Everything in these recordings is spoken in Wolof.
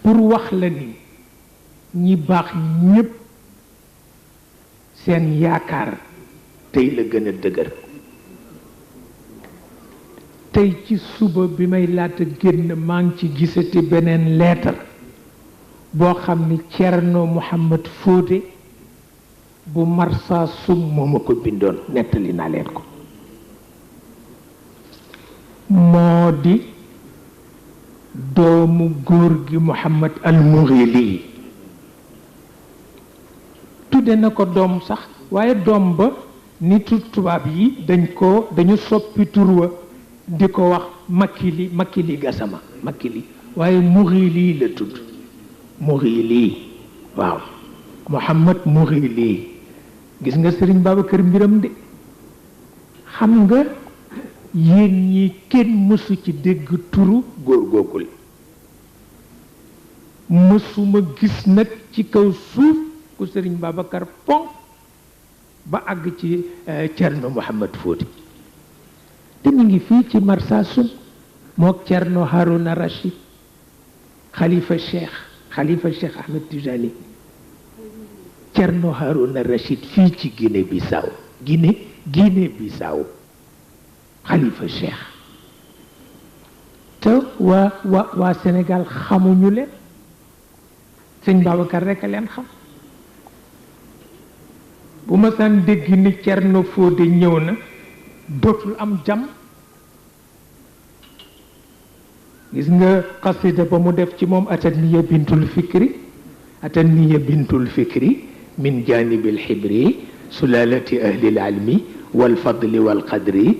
pour wax la ni ñi baax ñépp seen yaakaar tey la gën a dëgër. tey ci suba bi may laata génn maa ngi ci gisati beneen leetar boo xam ni Cerno Muhammad Fóode bu Marsa Sum moo ma ko bindoon nettali naa leen ko. moo di doomu góor gi Muhammad al Mughili tudde na ko doom sax waaye doom ba nitu tubaab yi dañu soppi tur wa di ko wax Makili Gassama Makili waaye Mughili la tudd Mughili waaw Muhammad Mughili gis nga Sëriñ Babacar mbiram de xam nga yéen ñi kenn mësu ci dégg turu góor googul mësuma gis nag ci kaw suuf ku Sëriñ Babacar ponk ba àgg ci Cerno Muhammad Fóoti te mu ngi fii ci Marsassoum mook Cerno Haruna Rachid xalifa Cheikh Ahmed Tijani Cerno Haruna Rachid fii ci Guinée Bissau xalifa Cheikh te waa Sénégal xamuñu leen sëñ Babacar rekk a leen xam bu ma saan dégg ni Cerno Fóode ñëw na dootul am jàmm. gis nga xasida ba mu def ci moom ataniya bintul fikri min janibil xibri sulalati ahlil almi wal fadli wal qadri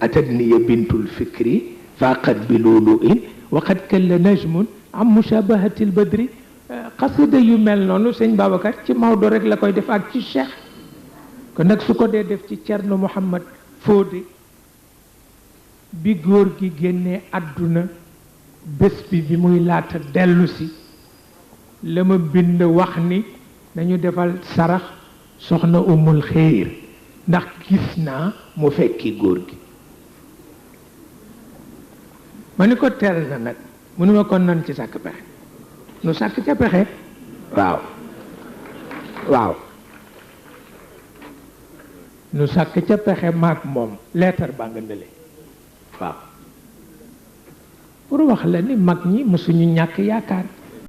ataniya bintul fikri faqat bi luuluin waqad kalla najmun am mushabahatil badri. xasida yu mel noonu sëñ Babacar ci Maodo rek la koy def ak ci Cheikh kon nag su ko dee def ci Cerno Muhammad Fóode bi góor gi génnee àdduna bés bi muy laata dellu si la ma bind wax ni nañu defal sarax soxna Umul Xeyr ndax gis naa mu fekki góor gi ma ni ko teel na nag mu ni ma kon nan ci sàkk pexe nu sàkk ca pexe waaw nu sàkk ca pexe maag moom leetar baa nga ndële waaw pour wax la ni mag ñi mësuñu ñàkk yaakaar